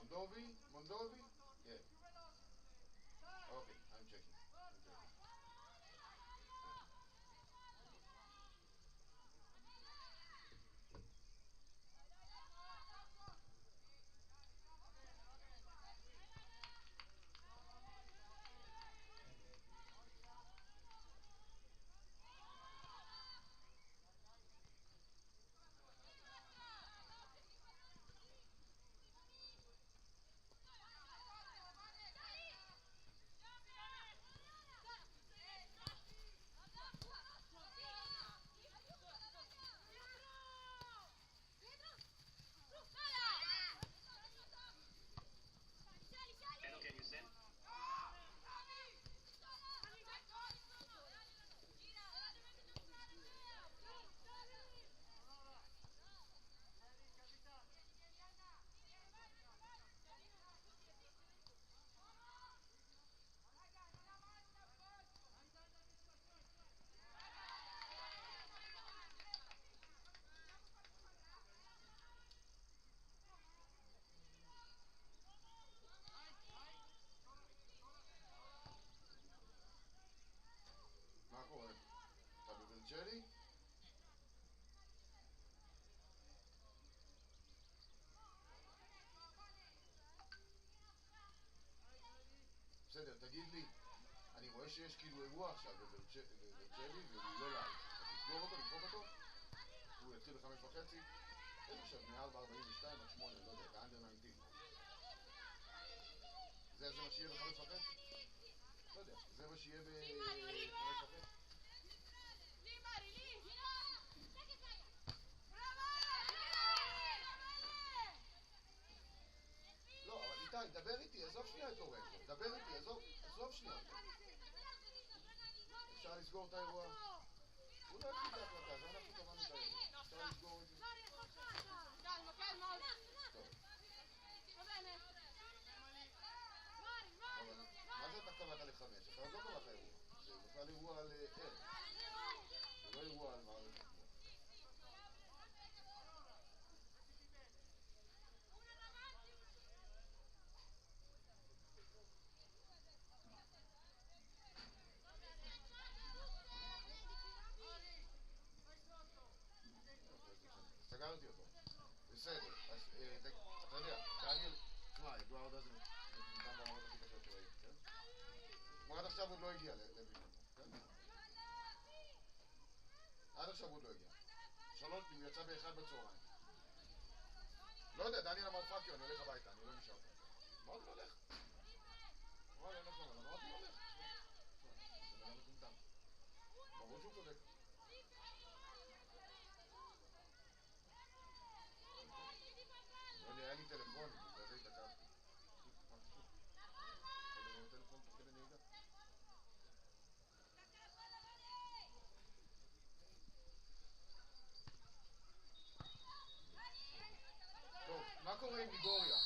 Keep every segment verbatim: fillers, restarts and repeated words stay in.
Mondovi? Mondovi? Yeah. Okay, I'm checking. I'm checking. Marco, eh, Fabio Vercelli? בסדר, תגיד לי, אני רואה שיש כאילו אירוע עכשיו בבאר שבע, והוא לא לייב. אז לסגור אותו, למחוק אותו? הוא יתחיל בחמש וחצי? יש עכשיו מארבע ארבעים ושתיים עד שמונה, לא יודע, באנדר ניינטין. זה, זה מה שיהיה בחמש וחצי? לא יודע, זה מה שיהיה בחמש וחצי? לא, אבל איתי, דבר איתי, עזוב שנייה את לורנזו, דבר איתי, עזוב, עזוב שנייה. אפשר לסגור את האירוע? הוא לא החליט את ההחלטה, זה אנחנו קבענו את האירוע. אפשר לסגור את זה? טוב. אבל מה זה אתה קבעת לחמש? אתה עוד לא קבעת אירוע. זה בכלל אירוע על, אה, ער. זה לא אירוע על מערכת. סגרתי אותו. בסדר, אז, אה, ת-, אתה יודע, דניאל, תשמע, אדוארדו זה מטומטם ברמות הכי קשות שראיתי, כן? הוא עד עכשיו עוד לא הגיע ל-, לווימבלדון, כן? עד עכשיו הוא עוד לא הגיע. שלוש, הוא יצא באחד בצהריים. לא יודע, דניאל אמר, "פאק יו, אני הולך הביתה, אני לא נשאר פה." אמרתי לו, "לך." אמר לי, "אני לא שומע", אמרתי לו, "לך." זה בן אדם מטומטם. ברור שהוא צודק. לא, היה לי טלפון, בגלל זה התעכבתי. טלפון תוך כדי נהיגה. טוב, מה קורה עם ליגוריה?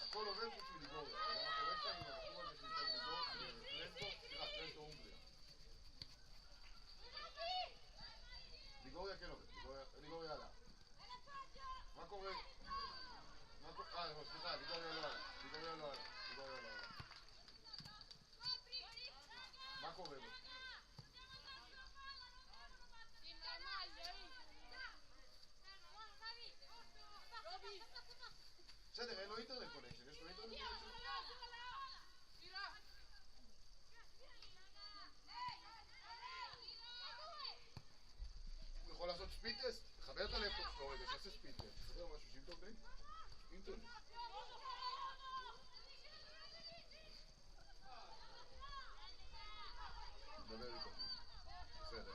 הכל עובד חוץ מליגוריה. אתה יודע מה קורה שם עם הבחור הזה שנמצא בליגוריה? טרנטו? סליחה, טרנטו הונגריה. ליגוריה כן עובד, ליגוריה, ליגוריה עלה. מה קורה? מה קורה? אה, לא, סליחה, ליגוריה לא עלה. ליגוריה לא עלה. ליגוריה לא עלה. מה קורה לו? בסדר, אין לו אינטרנט קונקשן, יש לו אינטרנט קונקשן? הוא יכול לעשות ספיד טסט? תחבר את הלפטופ שלו רגע, שיעשה ספיד טסט. תחבר משהו שיבדוק לי? אינטרנט. דבר איתו. בסדר.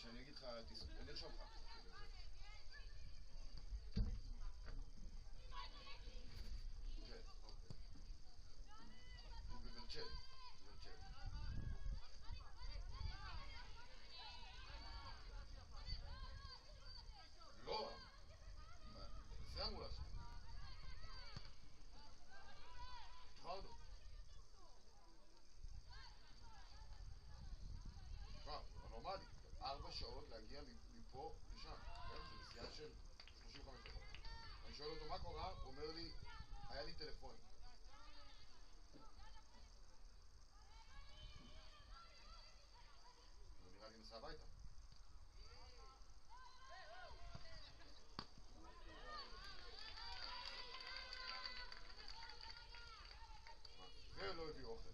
שאני אגיד לך, תס-, אני ארשום לך. כן, אוקיי. הוא בוורצ'ל, בוורצ'ל. לא, מה, זה אמור לעשות. התחלנו. תשמע, זה לא נורמלי. ארבע שעות להגיע מ-, מפה לשם. כן, זה נסיעה של שלושים וחמש דקות. אני שואל אותו מה קורה, הוא אומר לי, היה לי טלפון. הוא נראה לי נסע הביתה. ולא הביאו אוכל.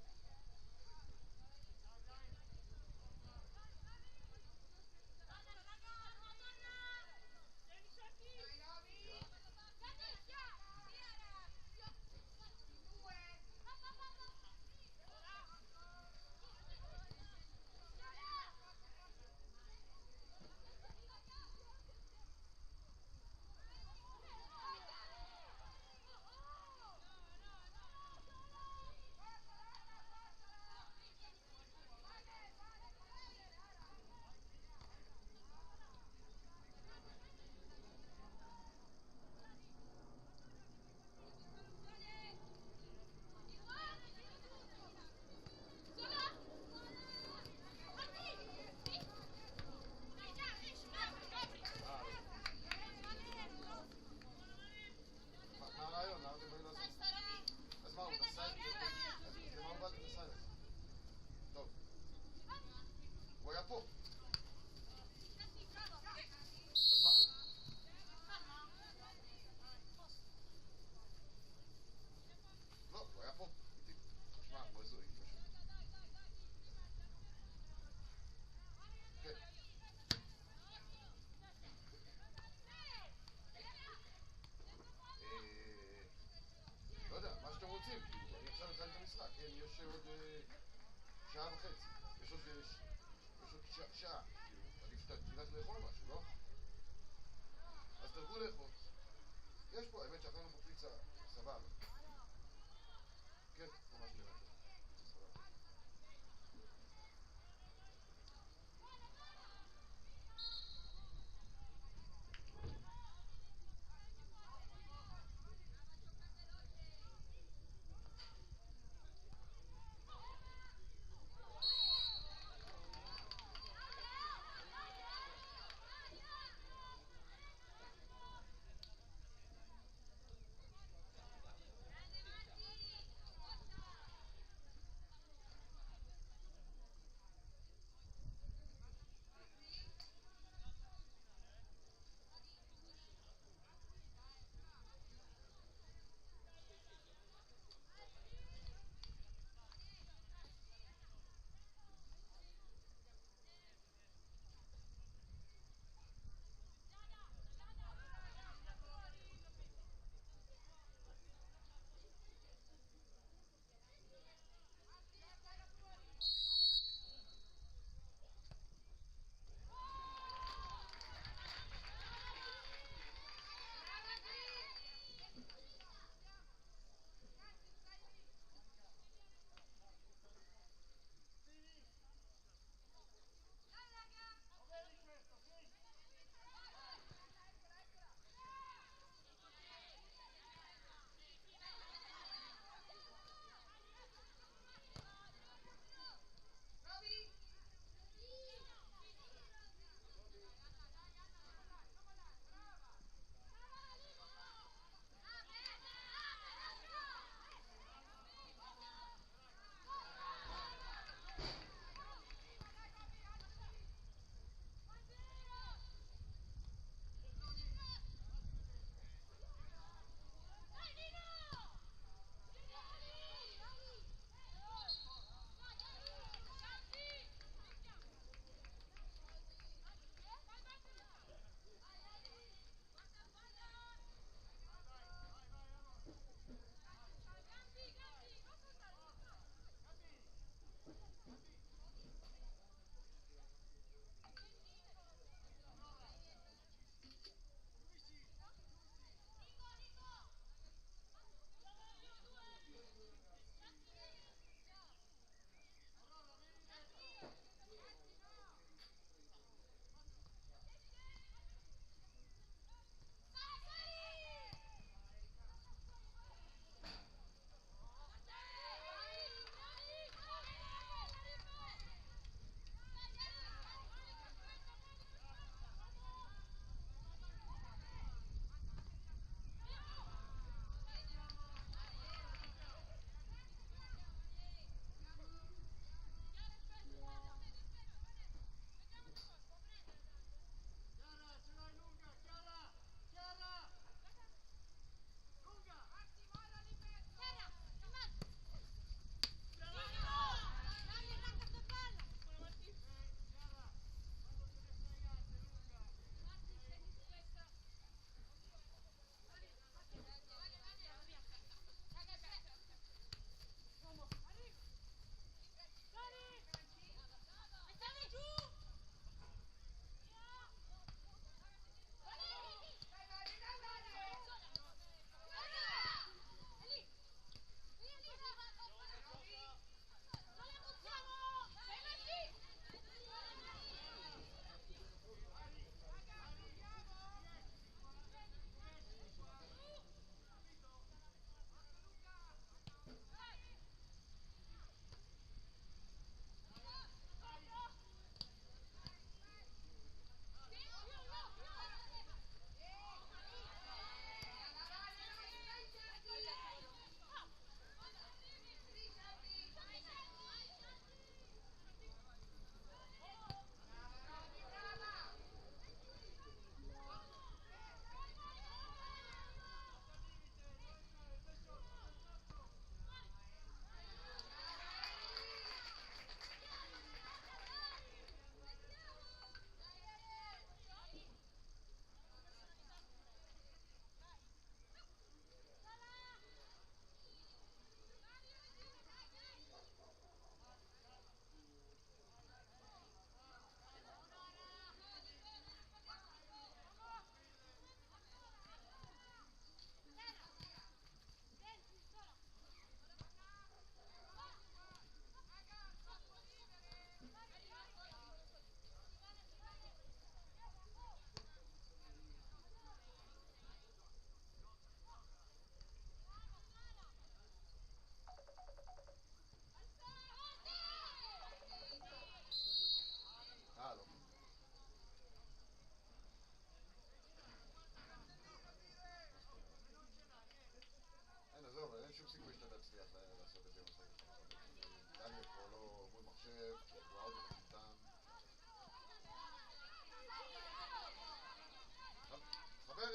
מה, מה הרעיון? למה אתם באים לעשות? אז מה, הוא נסע? אז למה הוא בא לנסע? טוב. הוא היה פה. אז מה? לא, הוא היה פה. איתי. שמע, הוא הזוי, פשוט. כן. אה, לא יודע, מה שאתם רוצים, כאילו, אני עכשיו אתן את המשחק, כן? יש עוד, אה, שעה וחצי. יש עוד, אה, ש-, יש עוד שעה, שעה. כאילו, עדיף שאתה תלך לאכול משהו, לא? אז תלכו לאכול. יש פה, האמת שאכלנו פה פיצה, סבבה. כן, ממש נראה. סבבה.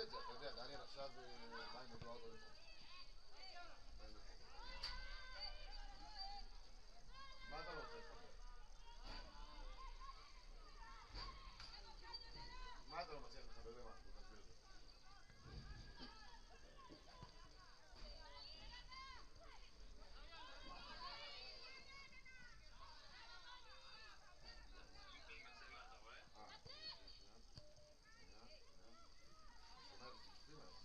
אתה יודע, דניאל עכשיו, אה, בא עם אדוארדו לפה. בא עם לפה. מה אתה לא רוצה לחבר? מה אתה לא מצליח לחבר למטה? תסביר לי. אה, שנייה, שנייה. שנייה, שנייה. שומע את הציטוטים האלה.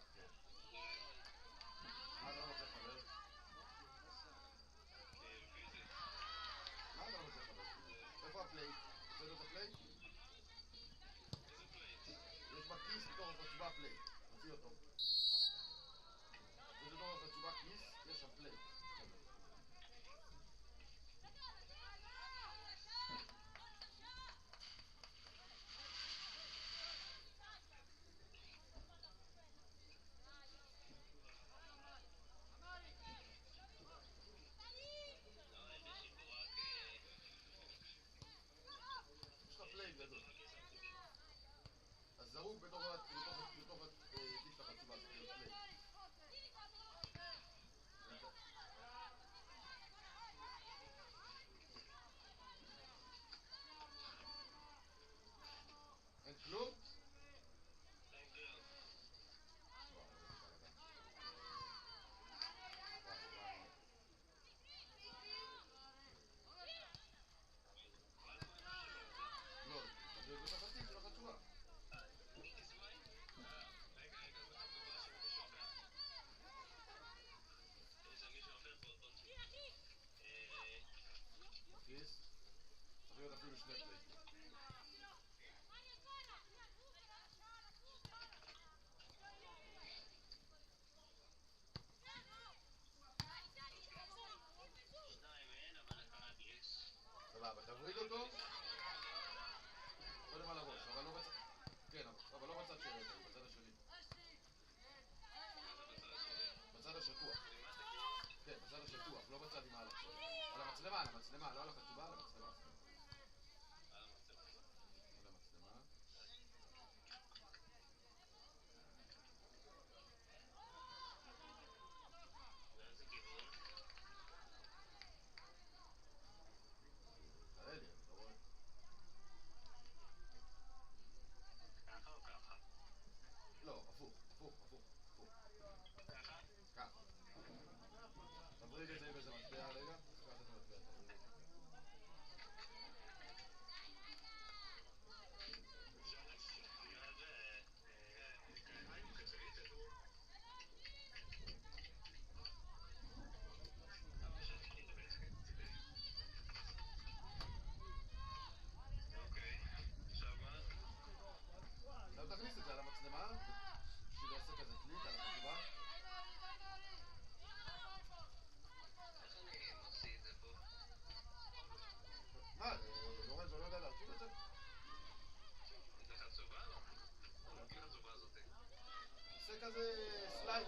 אוקיי. כן. מה אתה רוצה, חבר? מה אתה רוצה, חבר? איפה הפלייט? הוצאת את הפלייט? יש בכיס בתוך הפרצופה פלייט. תוציא אותו. יש בתוך הפרצופה כיס, יש שם פלייט. יש לך פלייט גדול. אז זרוק בתוך ה... בתוך ה... בתוך ה... אה, כיס של החרצופה, פלייט. אין כלום? לא, אני עוד בתחתית של החצובה. כיס? צריך להיות אפילו שני פלייטים. סבבה, תבריג אותו. קודם על הראש, אבל לא בצד, כן, אבל לא בצד של רבע, בצד השני. בצד השטוח. כן, בצד השטוח, לא בצד עם האלכסון. על המצלמה, על המצלמה, לא על החצובה, על המצלמה. על המצלמה. לאיזה כיוון? תראה לי, אני לא רואה. ככה או ככה? לא, הפוך, הפוך, הפוך, הפוך. ככה? ככה. תבריג את זה עם איזה מטבע רגע. קח את המטבע, תבריג את זה. אוקיי, עכשיו מה? עכשיו תכניס את זה על המצלמה, בשביל לעשות כזה קליק על החטיבה. איך אני מוציא את זה פה? מה, לורנזו לא יודע להרכיב את זה? זה חצובה? לא. לא מכיר חצובה הזאת. עושה כזה סלייד.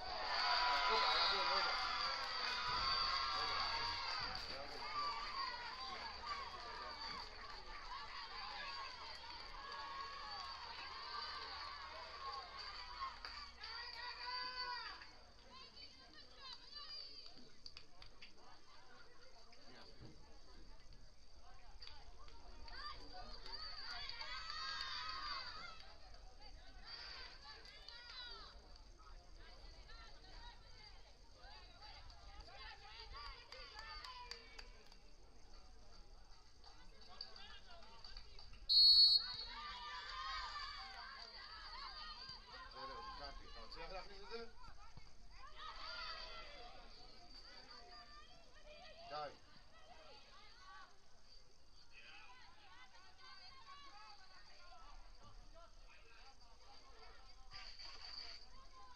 בסדר, קאפי, אתה מצליח להכניס את זה? די.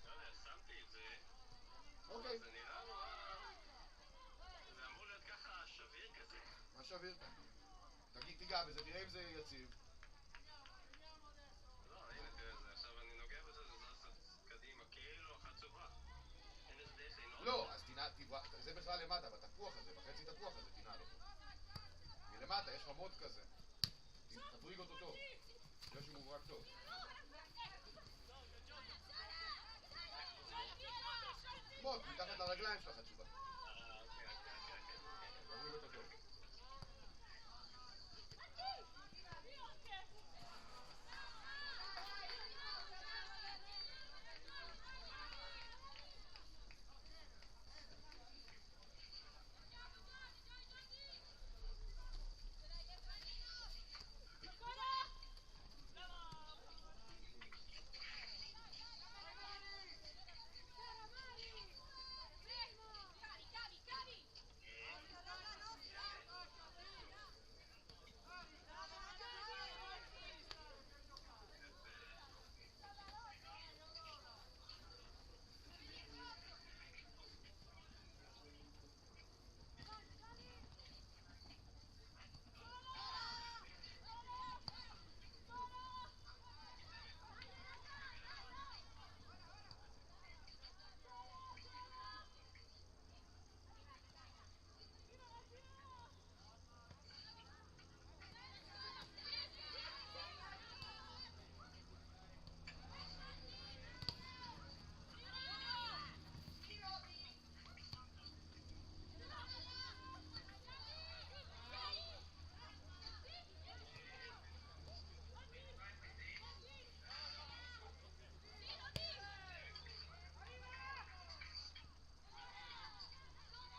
לא יודע, שמתי את זה. אוקיי. זה נראה נורא, זה אמור להיות ככה שביר כזה. מה שביר כאן? תגיד, תיגע בזה, תראה אם זה יציב. לא, הנה, תראה, זה עכשיו אני נוגע בזה, זה זז קדימה, כאילו חצובה. אין איזה דרך לנעול את זה. לא, אז תנעל, תבע-, זה בכלל למטה, בתפוח הזה, בחצי תפוח הזה תנעל אותו. מלמטה, יש רמות כזה. תבריג אותו טוב. יש לי מוברק טוב. בוא, מתחת לרגליים שלך, חצופה. גמרו לו את הכל.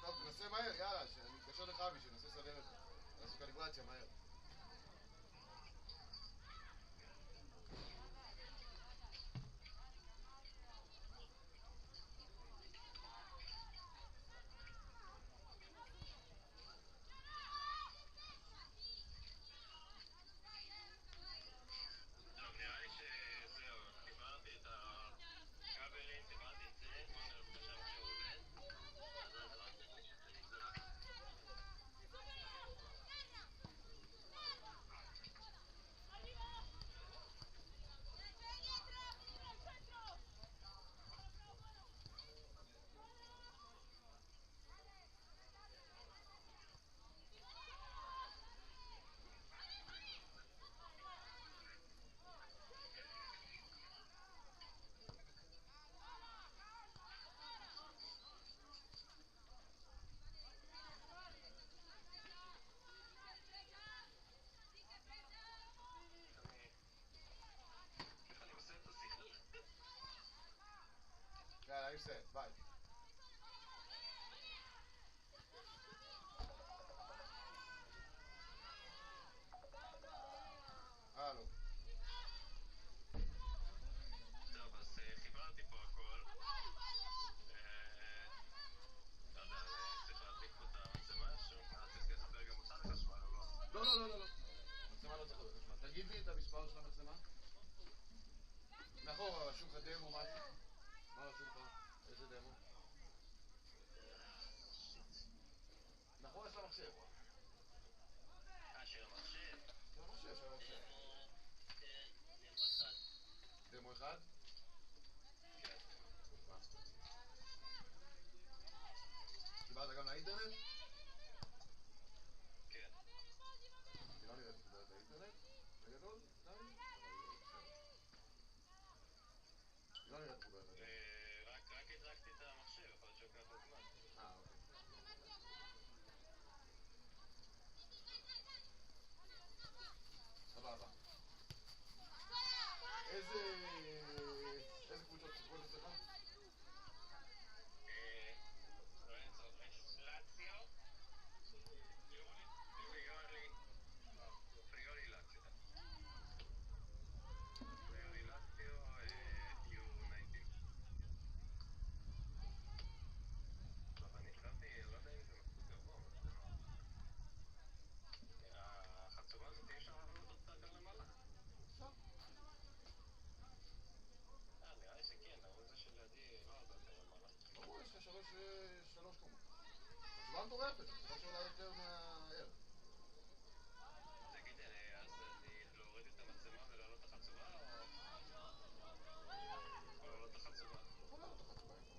טוב, נעשה מהר, יאללה, שאני אתקשר לחבי, שנעשה סדרת, נעשה קליברציה מהר. טוב, נראה לי שזהו, חיברתי את הכבלים, חיברתי את זה, בוא נראה, חשבתי שהוא עובד. יאללה, יוסף, ביי. הלו. טוב, אז, אה, חיברתי פה הכל. אה, לא יודע, צריך להדליק פה את המצלמה, שוב, אה, צריך לסדר גם אותה לחשמל או לא? לא, לא, לא, לא, לא. מצלמה לא צריך להיות חשמל. תגיד לי את המספר של המצלמה. מאחורה רשום לך דמו, משהו? מה רשום לך? איזה דמו? מאחורה יש לה מחשב. אה, של המחשב? של המחשב, של המחשב. כן, דמו אחד. דמו אחד? כן. דיברת גם לאינטרנט? כן. היא לא נראית מחוברת לאינטרנט, בגדול, עדיין? אבל בסדר. לא נראית מחוברת עדיין. אה, רק, רק הדלקתי את המחשב, יכול להיות שלוקח לו זמן. אה, אוקיי. סבבה. איזה, איזה קבוצות משחקות אצלך? אה, לורנצו, יש לאציו, פריולי, פריולי, פריולי לאציו. פריולי לאציו, אה, יו ניינטין. עכשיו, אני חשבתי, לא יודע אם זה מספיק גבוה, אבל זה לא. החצובה הזאת, אי אפשר להעלות אותה כאן למעלה? אפשר. אה, נראה לי שכן, למרות זה שלידי לא עולה כאן למעלה. ברור, יש לך שלוש, אה, שלוש קומות. חצובה מטורפת, חצובה שעולה יותר מהערך. תגיד, אה, אז אני להוריד את המצלמה ולהעלות את החצובה, או, או להעלות את החצובה? יכול להעלות את החצובה, יכול.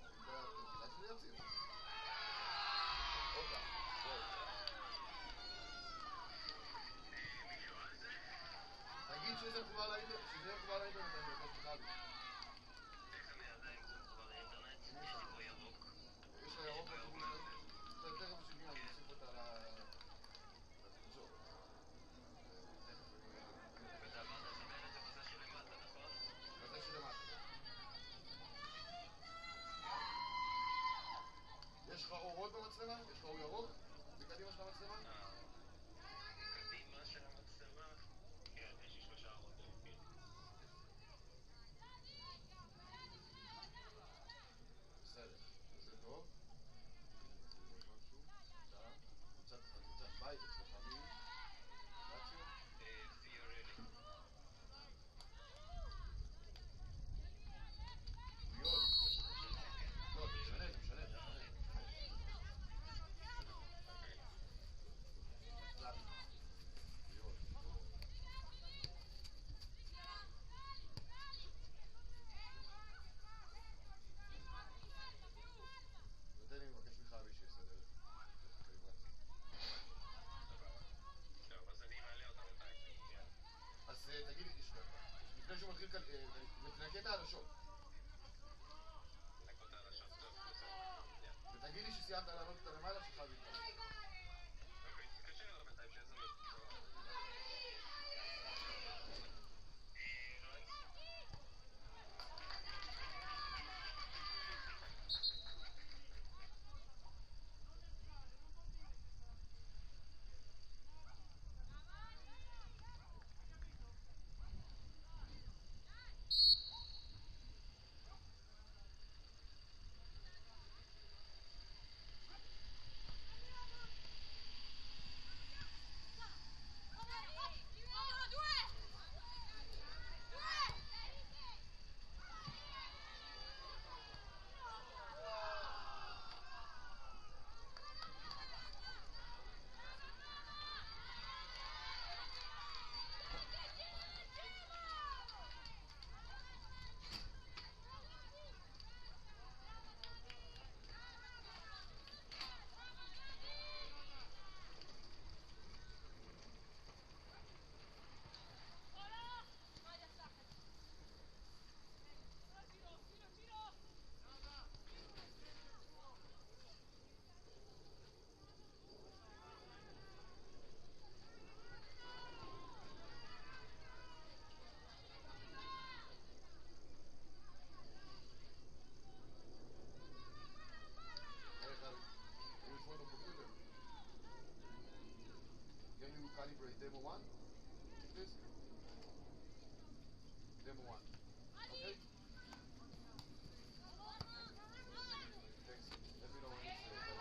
תגיד שזה מחובר לאינטרנט. יש לך ירוק? תכף, תכף, תכף, תכף, תכף, תכף, יש לך אורות במצלמה? יש לך אור ירוק? מקדימה של המצלמה? אה, מקדימה של המצלמה? כן, יש לי שלושה אורות ירוקים. בסדר, זה טוב. קבוצת, קבוצת בית אצלך, מי? לאציו? אה, פיורלי. פיורלי. לא, זה משנה, זה משנה, זה משנה. נותן לי, מבקש ממך, אבי, שיסדר את זה. טוב, אז אני מעלה אותה בינתיים. אז, אה, תגיד לי, לפני שהוא מתחיל כאן, אה, תנקה את הלשון. ותגיד לי שסיימת לעלות אותה למעלה, שחייב להתפלל. Hey, Javi, can you phone the computer? Can you calibrate demo one, please? Demo one. Okay? Thanks. Let me know when it's, uh,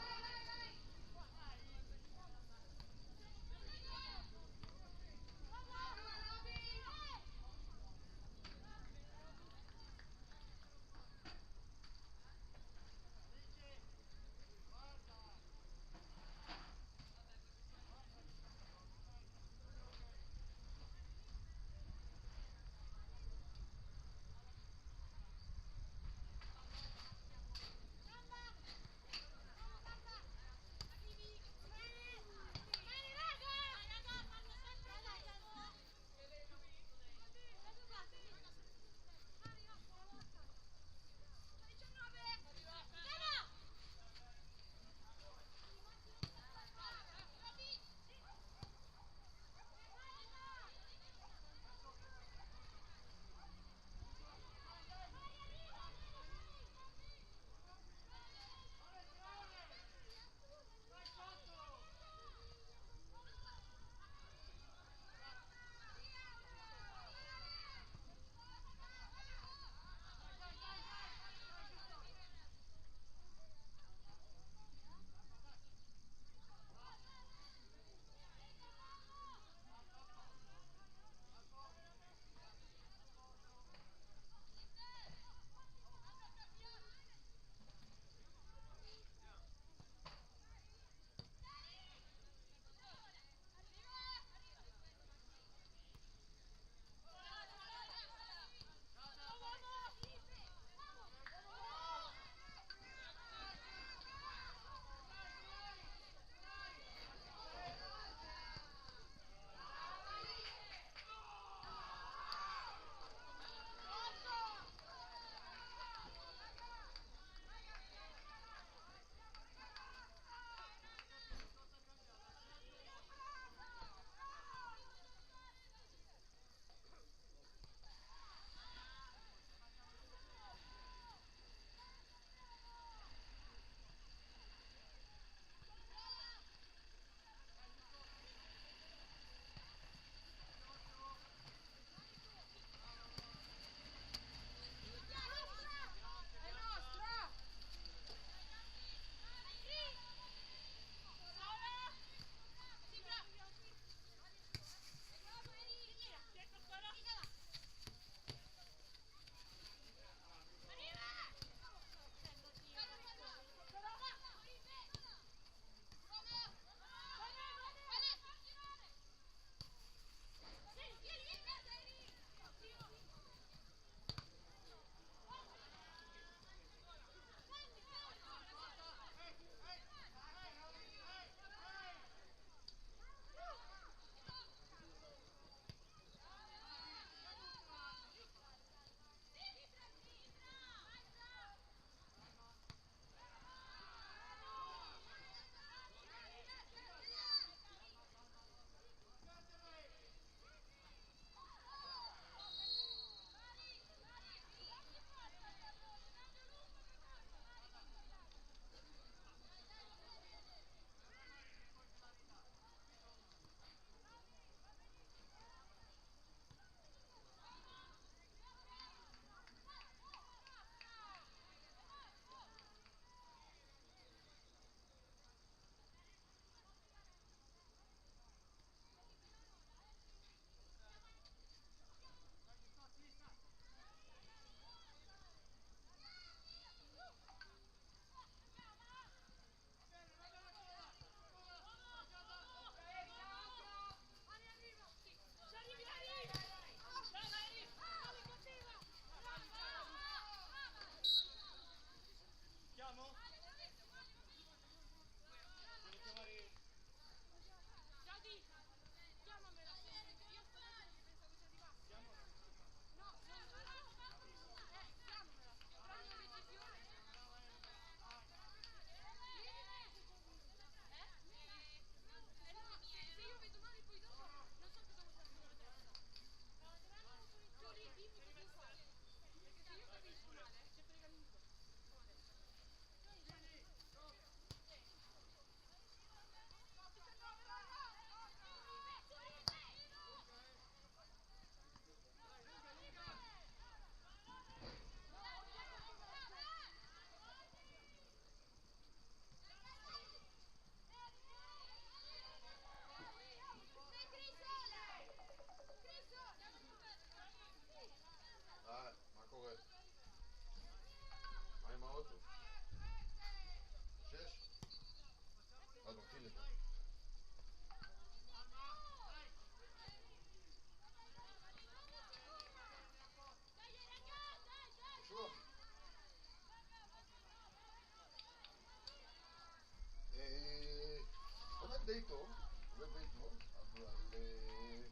טוב, עובד די טוב, אבל, אה,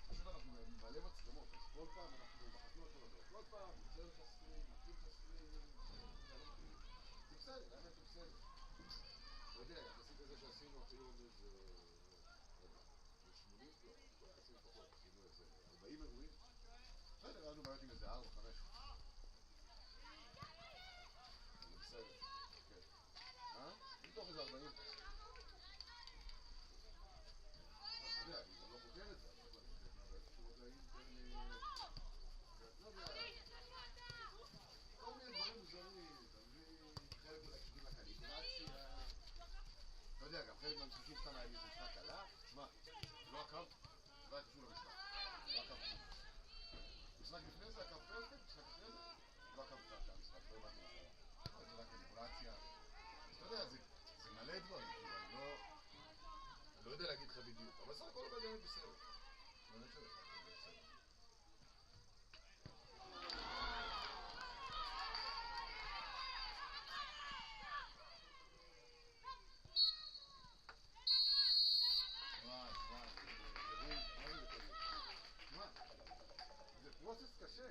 פשוט אנחנו מלא מצלמות, אז כל פעם אנחנו מחכים לכל הדור, כל פעם, עוצר לך סטרים, מתחיל לך סטרים, זה לא מתחיל. זה בסדר, האמת זה בסדר. אתה יודע, יחסית לזה שעשינו אפילו עוד איזה, לא יודע, איזה שמונים, לא, עשינו פחות, עשינו איזה ארבעים אירועים. בסדר, היה לנו בעיות עם איזה ארבע, חמש. זה בסדר, כן. אה? מתוך איזה ארבעים. אתה יודע, אני גם לא חוקר את זה, אבל יש דברים חלק מהבעיות קשורות לאינטרנט. לא יודע, כל מיני דברים מוזרים, אתה מבין? חלק אולי קשורים לקליברציה. אתה יודע, גם חלק מהמשחקים סתם היה לי איזה משחק עלה. שמע, לא עקבת? לא היה קשור למשחק. לא עקבת. משחק לפני זה עקבת פרפקט? משחק לפני זה? לא עקבת את המשחק, לא הבנתי מה קרה. אבל זה רק קליברציה. אתה יודע, זה, זה מלא דברים, כאילו, אני לא, אני לא יודע להגיד לך בדיוק, אבל סך הכל עובד באמת בסדר. באמת שעובד בסדר. וואי, וואי, מה זה, מה זה, מה? זה פרוסס קשה.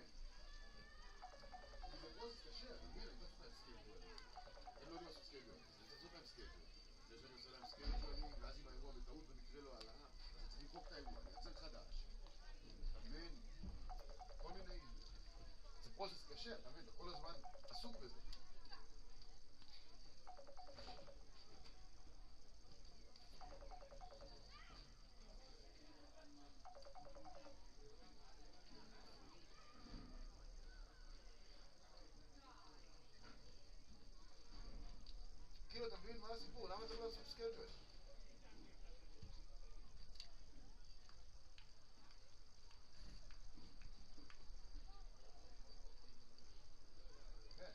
זה פרוסס קשה, אתה מבין? אני לא צריך להם סקייל ג'ואל. הם לא יודעים לעשות סקייל ג'ואל. אני צריך לעשות להם סקייל ג'ואל. זה שאני עושה להם סקייל ג'ואל, ואז אם האירוע בטעות במקרה לא עלה, אז אני צריך למחוק את האירוע, לייצר חדש. אתה מבין? כל מיני... זה פרוסס קשה, אתה מבין? אתה כל הזמן עסוק בזה. כאילו, אתה מבין מה הסיפור? למה אתה לא עושה סקייל ג'ואל? כן.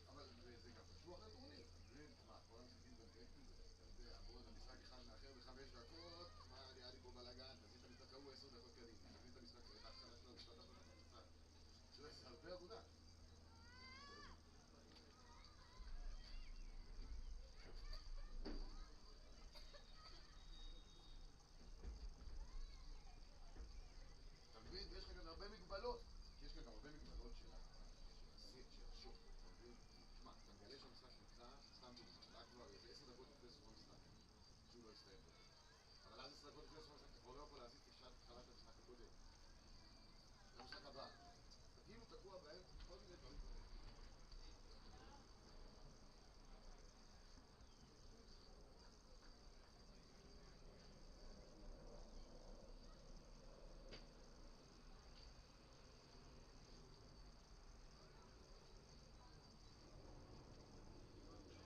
אבל זה, זה גם קשור אחרי טורניר, אתה מבין? מה, כל המשחקים גם כן כזה, אתה יודע, בוא, זה משחק אחד מאחר בחמש דקות, מה, נראה לי פה בלאגן, תזמין את המשחק ההוא עשר דקות קדימה, תזמין את המשחק ההתחלה שלו, משפט אחרון, אתה יודע, זה הרבה עבודה. אתה מבין? ויש לך גם הרבה מגבלות. יש לך גם הרבה מגבלות של ה-, של הסט, של השוק, אתה מבין? תשמע, אתה מגלה שהמשחק נפצע, סתם דוגמא, עלה כבר איזה עשר דקות לפני סוף המשחק, שהוא לא הסתיים בזה. אבל אז עשר דקות לפני סוף המשחק, אתה כבר לא יכול להזיז את השער, התחלת המשחק הקודם. למשחק הבא. אתה כאילו תקוע באמצע, כל מיני דברים כאלה.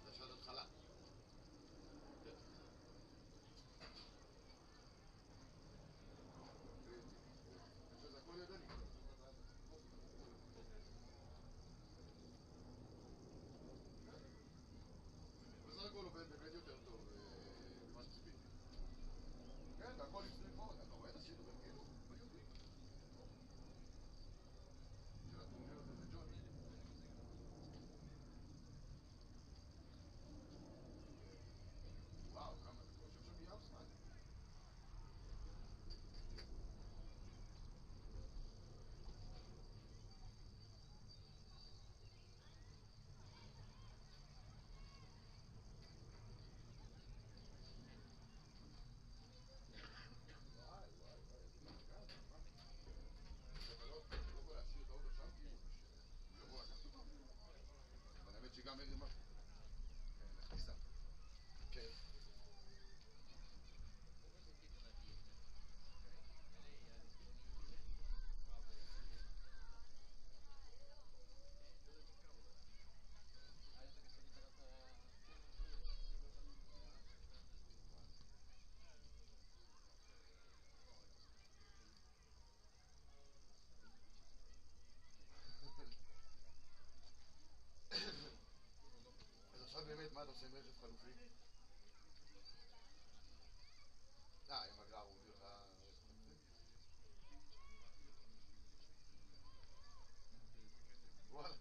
זה שעת התחלה. כן. בסך הכל עובד באמת יותר טוב, אה, ממה שציפיתי. כן, הכל עם סטריט פורורד, אתה רואה את השילוב, כאילו, מה יודעים? של הטורניר הזה, זה ג'וני. וואו, כמה, זה יושב שם ים זמן. עושים רכב חלופי. אה, עם הגרר הוא מביא לך רכב חלופי. וואלה.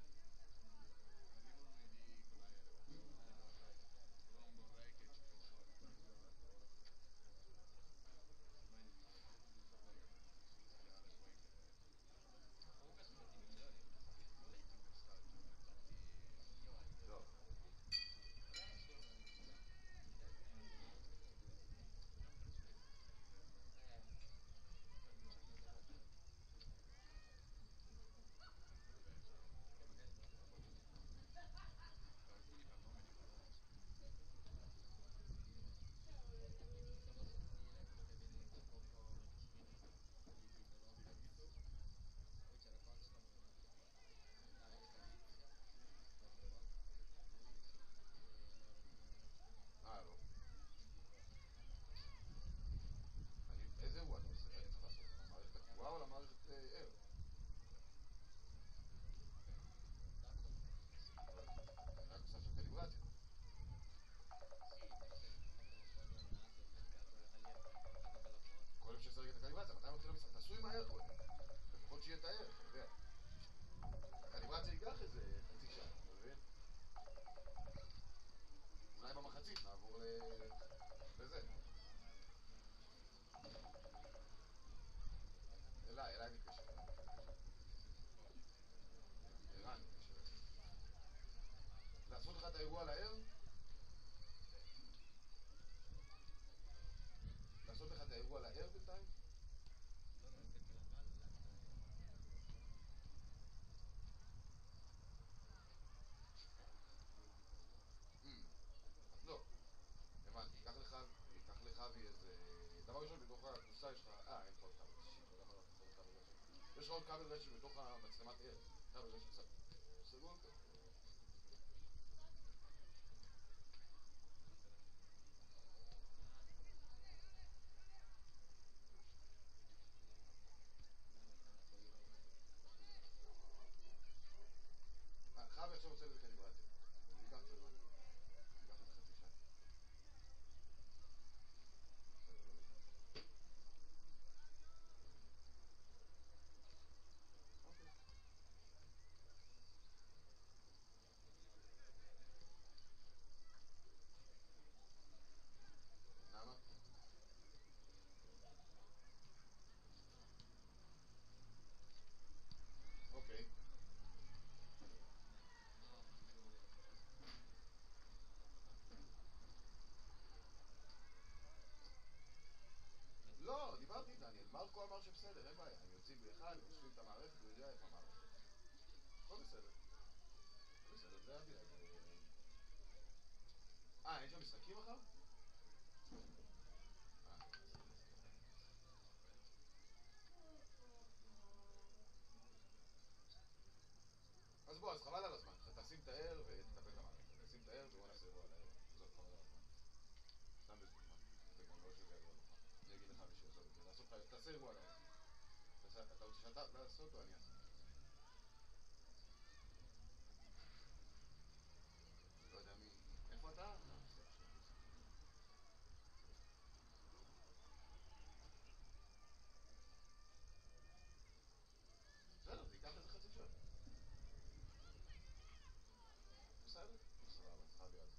אה, לא. אני, איזה אירוע אתה עושה? אני צריך לעשות על המערכת הקבועה או על המערכת, אה, ער? אבל אני רק עושה עכשיו קליברציה. קודם שיעשה רגע את הקליברציה, מתי מתחיל המשחק? תעשו עם הערך קודם. לפחות שיהיה את הערך, אתה יודע. הקליברציה ייקח איזה חצי שעה, אתה מבין? אולי במחצית נעבור ל... לזה. אליי, אליי מתקשר. ערן מתקשר. לעשות לך את האירוע לער? לעשות לך את האירוע לער בינתיים? אמ, אז לא. הבנתי, קח לך, קח לך איזה... דבר ראשון, בתוך הקופסה יש לך... אה, אין לך עוד כבל. שיט, לא יכול לעשות עוד כבל רשת. יש לך עוד כבל רשת בתוך המצלמת ער. כבל רשת סגור. סגור, כן. חבי עכשיו עושה לזה קליברציה. זה ייקח לו זמן. זה ייקח איזה חצי שעה. אוקיי. למה? אוקיי. לא, דיברתי עם דניאל. מרקו אמר שבסדר, אין בעיה. הם יוצאים באחד, הם אוספים את המערכת, הוא יודע איפה המערכת. הכל בסדר. הכל בסדר, זה אבי. אה, אין שם משחקים מחר? אה, בסדר. אז בוא, אז חבל על הזמן. תשים את הער ותטפל את המערכת. תשים את הער ובוא נעשה אירוע על הער. עזוב, חבל על הזמן. סתם בשביל מה. זה גם לא שווה אירוע לך. אני אגיד לך בשביל לעשות את זה. לעשות לך, תעשה אירוע על הער. תעשה, אתה רוצה שאתה, לעשות או אני אעשה? אני לא יודע מי... איפה אתה? אה, בסדר, בסדר. בסדר, זה ייקח איזה חצי שעה. בסדר, סבבה, חבי אז.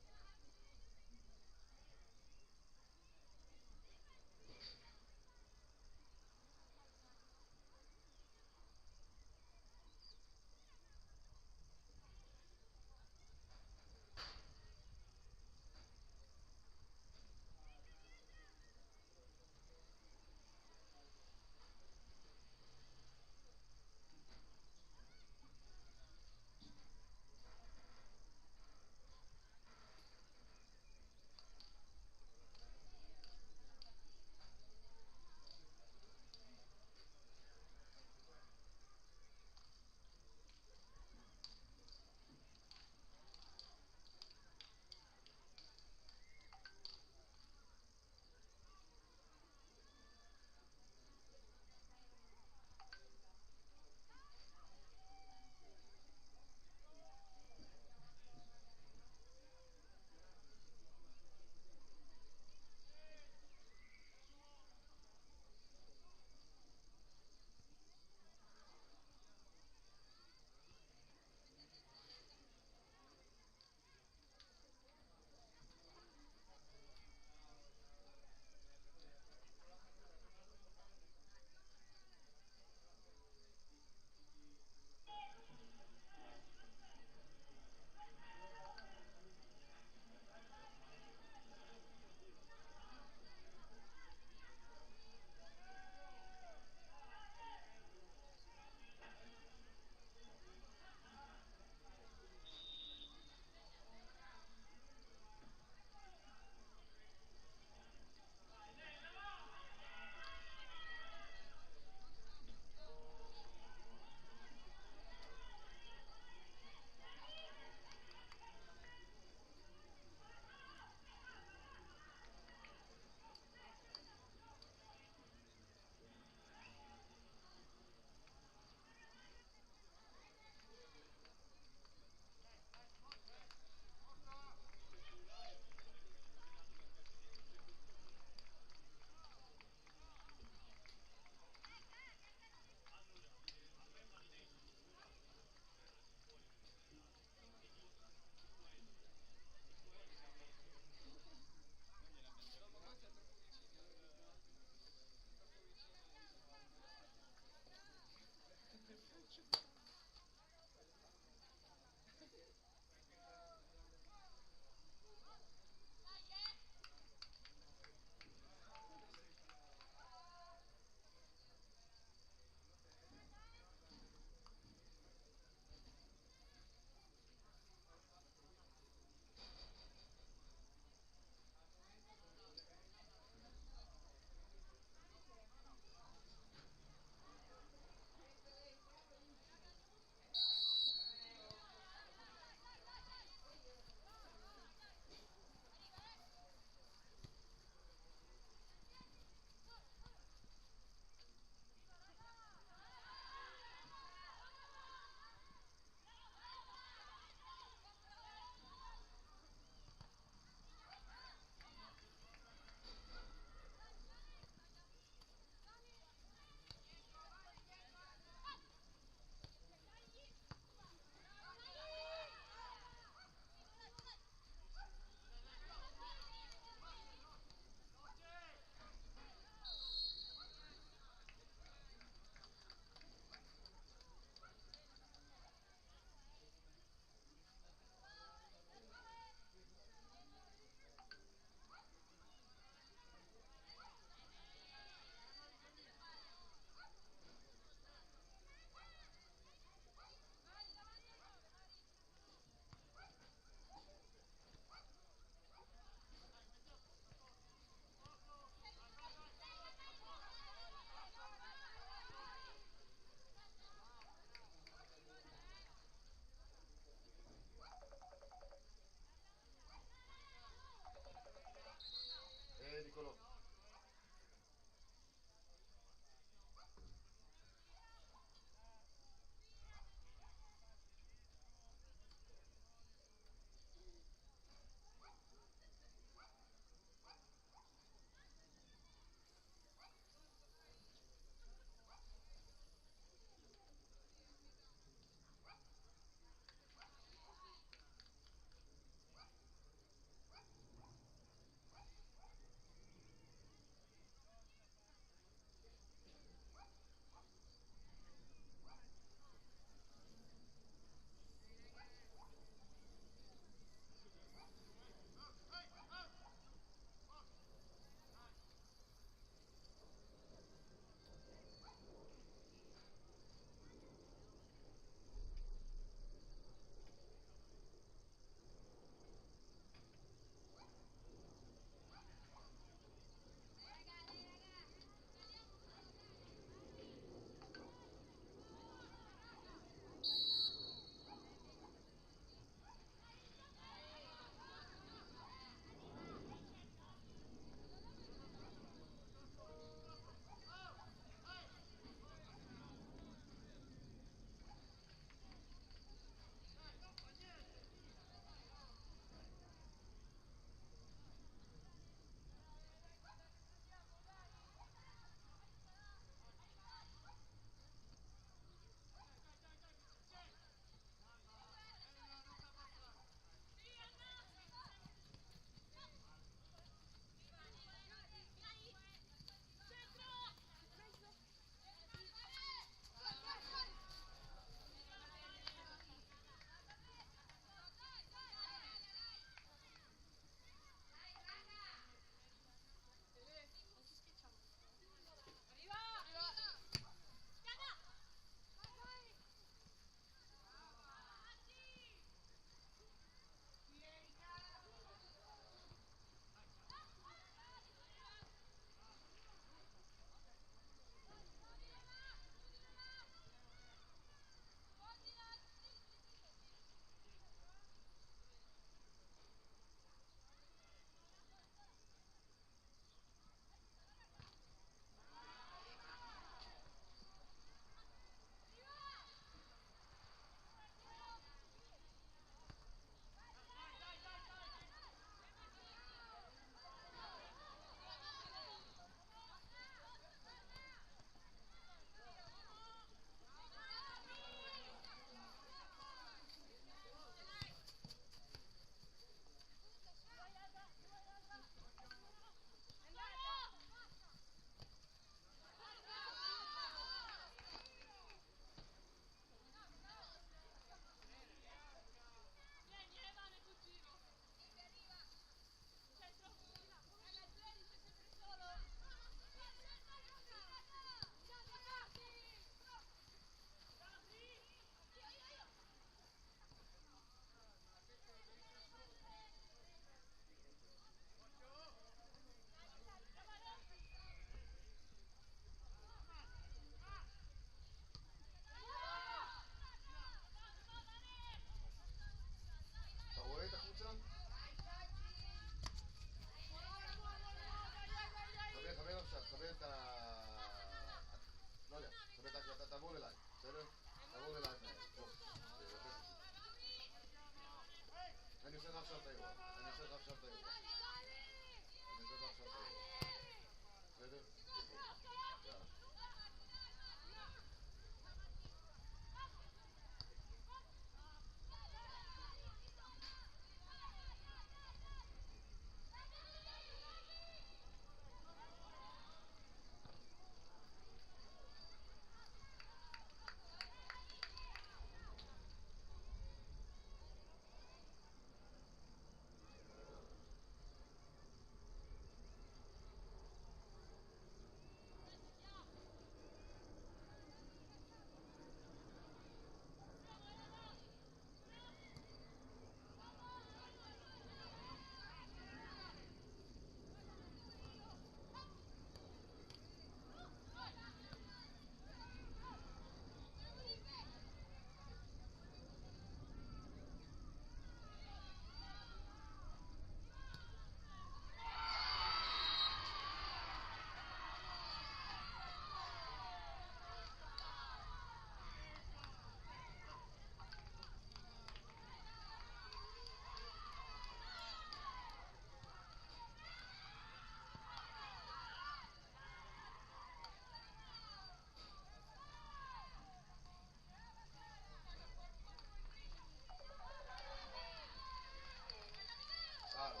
Claro.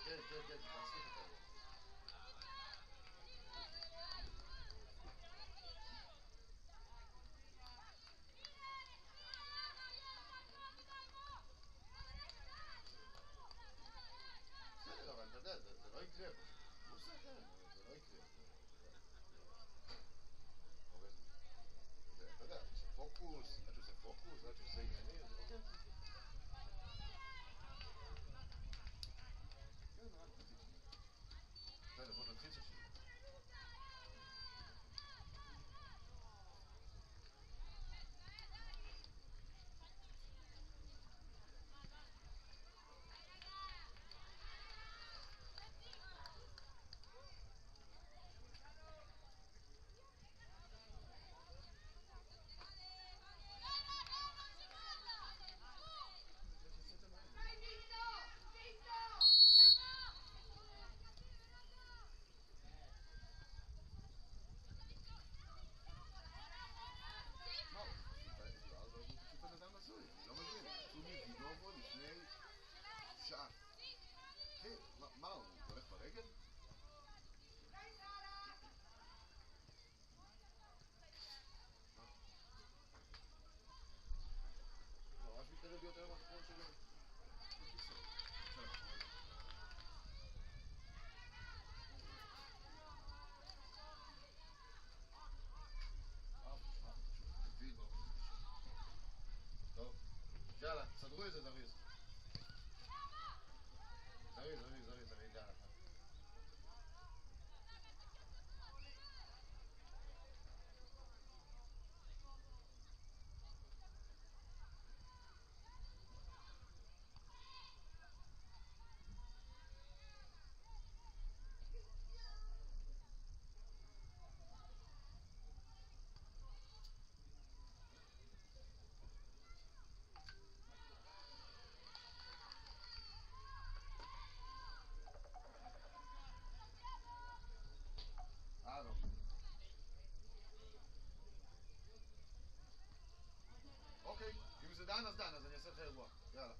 Che, che, che, che, che, che. Sì, no, ma te, te, te lo credo. No so che, te lo credo. Focus, se focus, se sei. Bene, buona attrice, sì. No, eh, sì, alora, tuta na dama sola, no, ma sì, tu mi di dopo, di lei, scià. Che, ma, ma, no è corretto? Già là, sa dove sei, sa dove sei? Sa dove sei, sa dove sei, sa dove sei, già là. Ah, no. Ok, io mi so dana, dana, se ne sa che qua. Yala.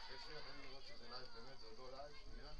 Sì, sì, io tengo l'ocio de live de mezo, do live, via.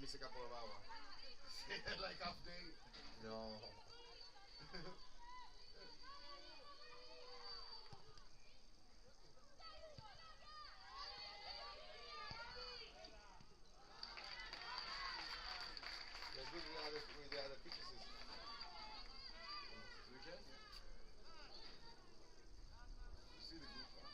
Se capolavava. Sì, like half day. No. They're good with the other, with the other pieces. You can? You see the good one?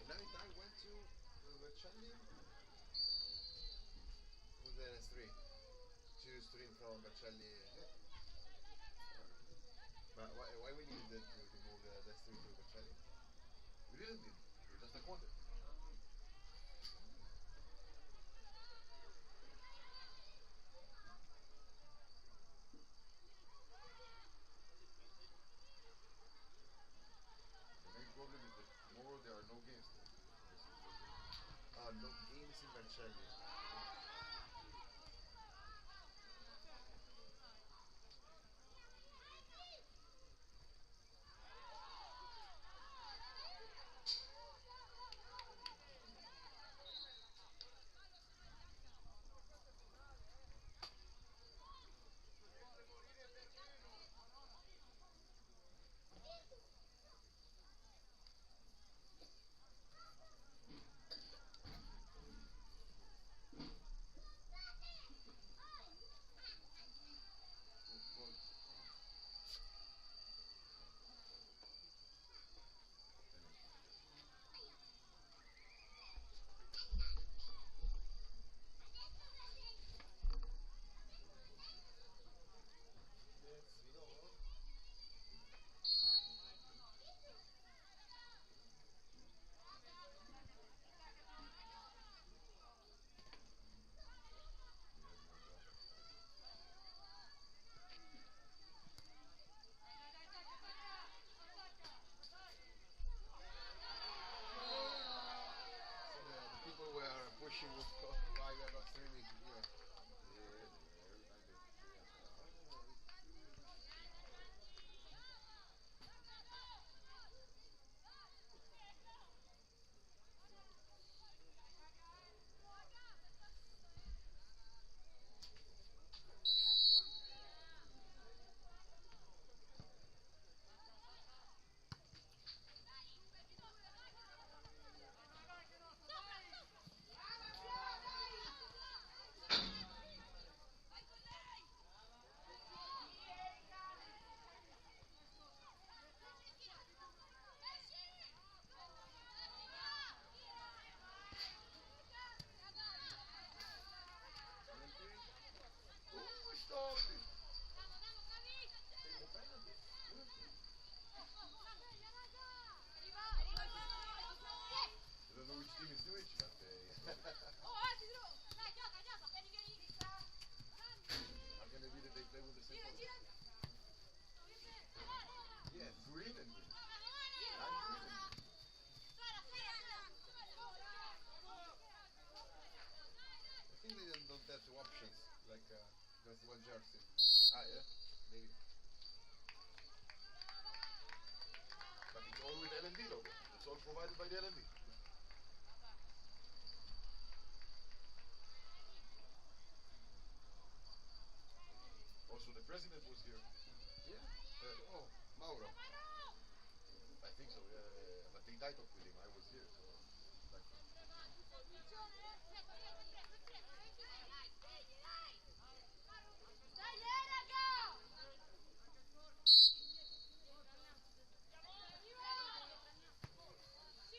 The ninety-nine went to, uh, Vercelli. Who's the next three? Two stream from Vercelli. Yeah. But why, why we needed that to, to move the, the street to Vercelli? We didn't need. We just like wanted. The main problem is that tomorrow there are no games there. Ah, no games in Vercelli. So the, the people were pushing us, why we are not streaming here. I don't know which team is which, but, uh, it's not. How can it be that they play with the same color? Yeah, green and green. Lime green and green. I think they don't, don't have two options, like, uh, just one jersey. Ah, yeah? Maybe. But it's all with L and D logo. It's all provided by the L and D. Also, the president was here. Yeah. Uh, oh, Mauro. I think so, yeah, yeah, yeah. But they died of with him. I was here, so, like,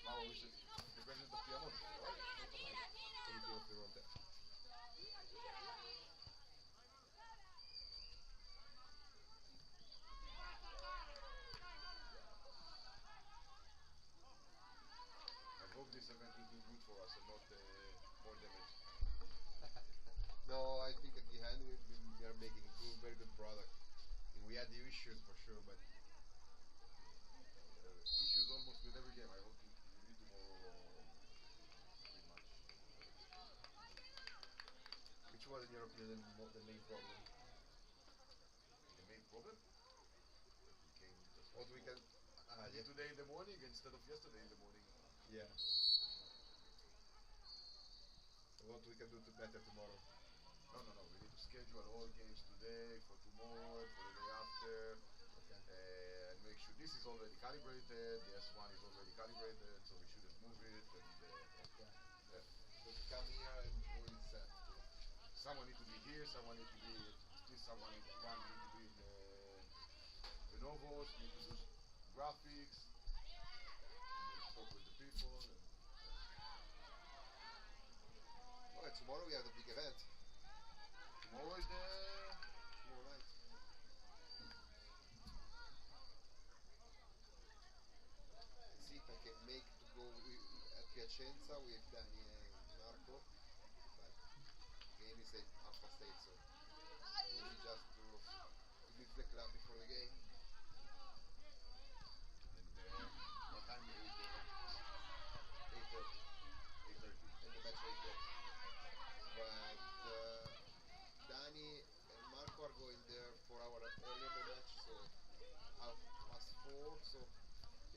Mauro is the president of Piemonte, right? Not of Piemonte. I hope this event will do good for us and not, uh, more damage. No, I think at the end we, we, we are making a good, very good product. And we had the issues for sure, but, uh, issues almost with every game. I hope we, we win tomorrow, uh, pretty much. Which was, in your opinion, the mo-, the main problem? The main problem? We came just what we can, ah, yeah. Today in the morning instead of yesterday in the morning. Yeah. What we can do to better tomorrow? No, no, no. We need to schedule all games today for tomorrow, for the day after, okay, uh, and make sure this is already calibrated. The S one is already calibrated, so we shouldn't move it. And, uh, okay. Yeah. So to come here and all is set. Someone need to be here, someone need to be, still someone need, one need to be in the, the Novos, need to do graphics, talk with the people. And, uh, oh, and tomorrow we have the big event. Tomorrow is the tomorrow night. Vicenza with Dani and Marco, but the game is at half past eight, so maybe just to, to leave the club before the game. And, uh, what time is it? Eight thirty. Eight thirty. And the match eight thirty. But, uh, Dani and Marco are going there four hours earlier the match, so half past four, so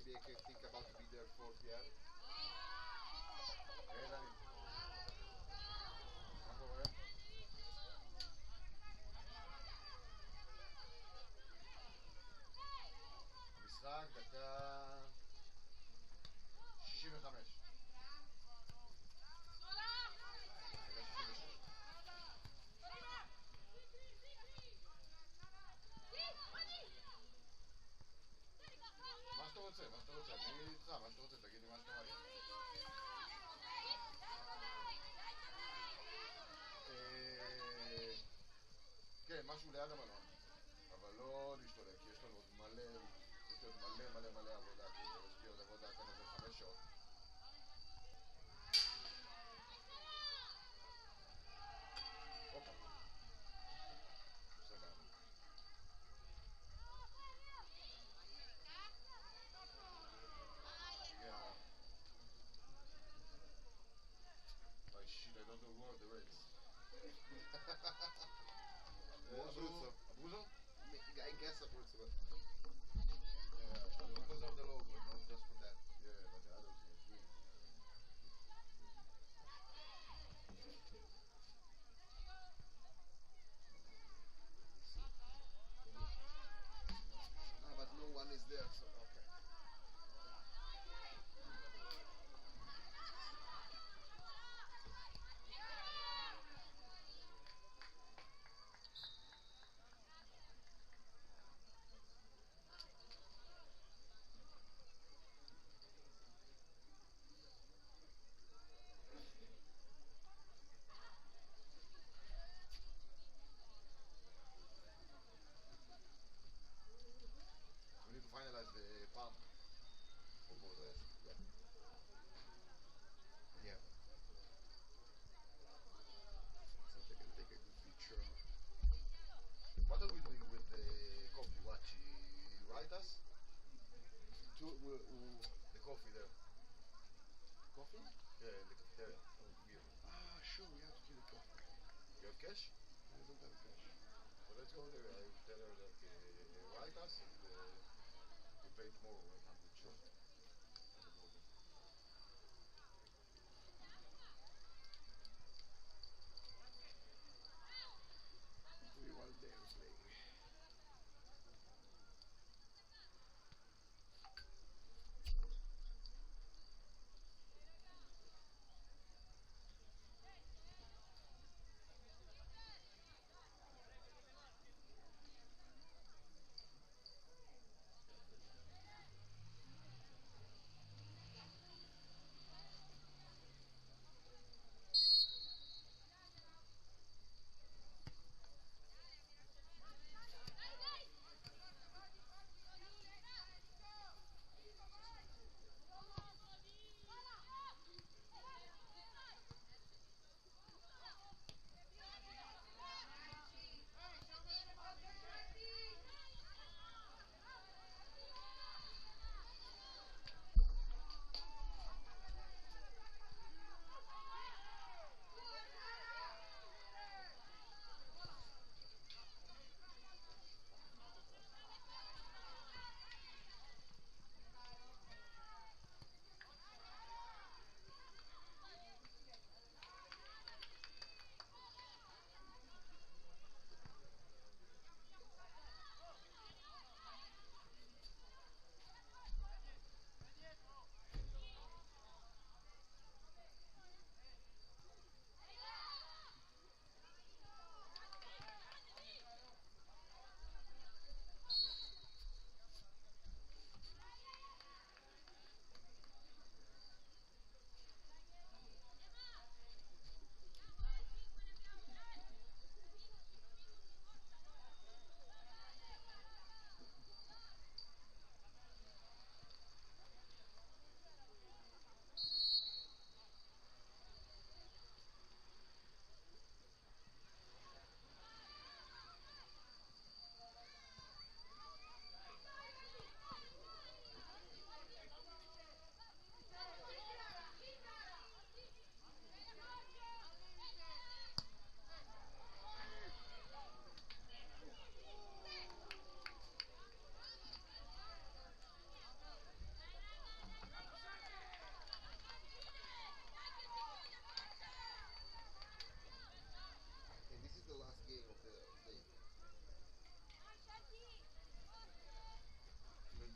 maybe I can think about to be there four p m. Eh, Dani. Marco, eh? משחק, דקה שישים וחמש. דקה שישים ושש. מה שאתה רוצה, מה שאתה רוצה, אני איתך, מה שאתה רוצה, תגיד לי מה שאתה רוצה. אה, כן, משהו ליד המלון, אבל לא להשתולל, כי יש לנו עוד מלא, יש לי עוד מלא מלא מלא עבודה, כאילו, יש לי עוד עבודה כאן איזה חמש שעות. הופה. סבבה. Yeah. Like, shit, I don't know who are the Reds. Abruzzo. Abruzzo? I guess Abruzzo, but yeah, because of the logo, not just for that. Yeah, but the others are green. Ah, but no one is there, so okay. We need to finalize the pump for both, uh, yeah. Yeah. So they can take a good picture. What are we doing with the coffee? What, you write us? To, we, we, the coffee there. Coffee? Yeah, in the cafeteria. Oh, yeah. Ah, sure, we have to give the coffee. You have cash? I don't have cash. So let's go there. I tell her that, uh, write us and, uh, we pay tomorrow, one hundred. Sure. We want them playing.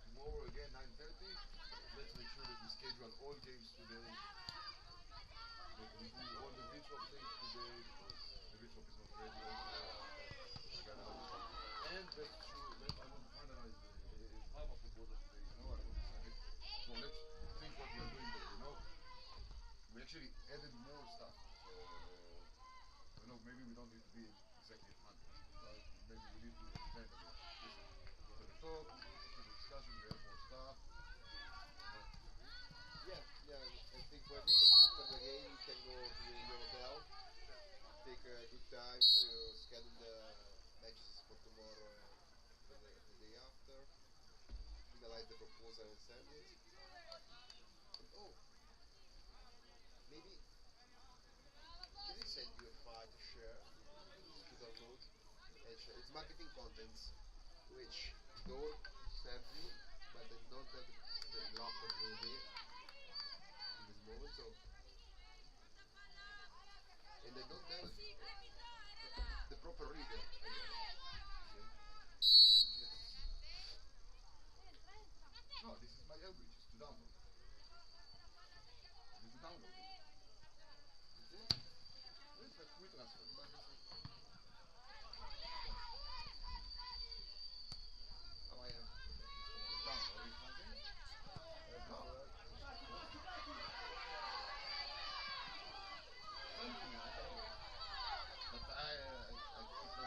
Tomorrow again, nine thirty. Let's make sure that we schedule all games today. That we do all the virtual things today because the virtual is not ready. And let's shoot, let, I want to finalize the, the Pava football today, you know, I want to send it. So let's think what we are doing there, you know. We actually added more stuff. So, you know, maybe we don't need to be exactly a hundred, but maybe we need to extend a bit. Listen, we had a talk, we had a discussion, we have more stuff. You know. Yeah, yeah, I think maybe after the game we can go to your hotel, take a good time to schedule the matches for tomorrow and the, the day after. Finalize the proposal and send it. And, oh, maybe can I send you a file to share, to download and share? It's marketing contents which Dor sent me, but I don't have the, the lock of the in this moment, so, and I don't have the, the proper reader, I guess. See? No, this is my Elbridge, it's to download. It's to download. It's a free transfer. Oh, yeah. It's download, it's nothing. Uh, no. Something, I don't know. But I, uh, I, I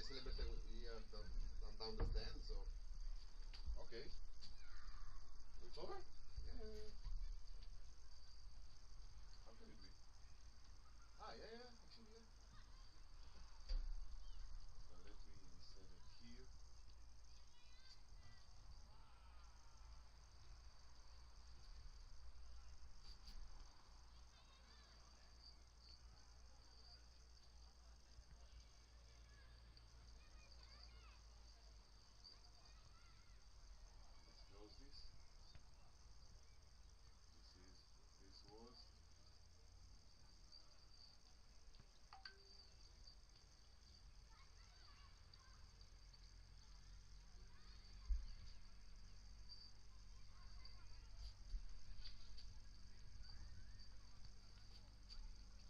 It's a little bit here down, down, down the stand, so. Okay. It's over? Yeah. How can it be? Ah, yeah, yeah, actually, yeah. So let me set it here. Let's close this. This is, this was.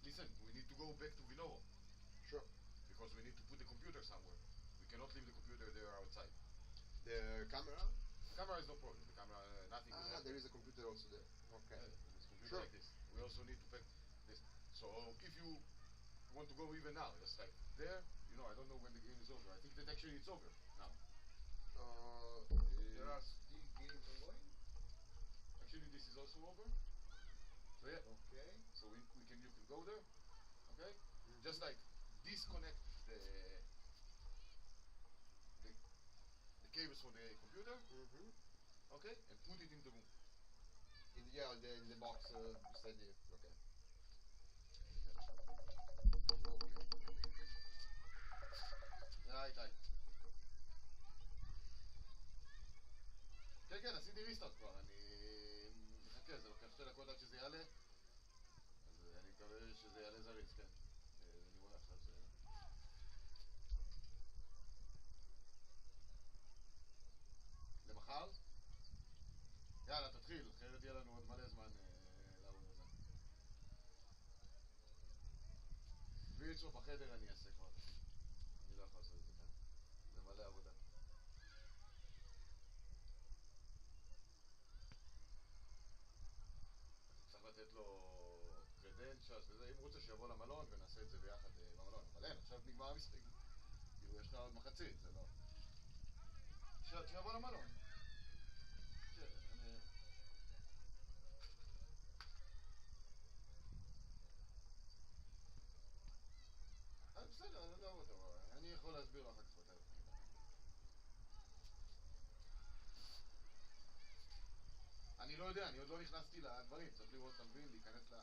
Listen, we need to go back to Vinovo. Sure. Because we need to put the computer somewhere. We cannot leave the computer there outside. The camera? The camera is no problem. The camera, uh, nothing will happen. Ah, there is a computer also there. Okay. Yeah, this computer. Sure. Like this. We also need to pack this. So if you want to go even now, just like there, you know, I don't know when the game is over. I think that actually it's over now. Uh, there are still games ongoing? Actually, this is also over. So yeah. Okay. So we, we can, you can go there. Okay? Mm-hmm. Just like disconnect the, the, the cables from the computer. Mm-hmm. Okay? And put it in the room. In, yeah, the, in the box, uh, beside you. Okay. אוקיי. די, די. כן, כן, עשיתי ריסטארט כבר, אני מחכה, זה לוקח שתי דקות עד שזה יעלה. אז אני מקווה שזה יעלה זריז, כן. אה, אני רואה עכשיו ש... למחר? יאללה, תתחיל, אחרת יהיה לנו עוד מלא זמן, אה, לעבוד על זה. וירטואל בחדר אני אעשה כבר. אני לא יכול לעשות את זה כאן. זה מלא עבודה. צריך לתת לו credentials וזה, אם הוא רוצה שיבוא למלון ונעשה את זה ביחד, אה, במלון, אבל אין, עכשיו נגמר המשחק, כאילו יש לך עוד מחצית, זה לא... ש-, שיבוא למלון. כן, אני... אה, בסדר, אני לא יודע, אני יכול להסביר לו אחר כך בטלפון. אני לא יודע, אני עוד לא נכנסתי לדברים, צריך לראות, אתה מבין, להיכנס ל...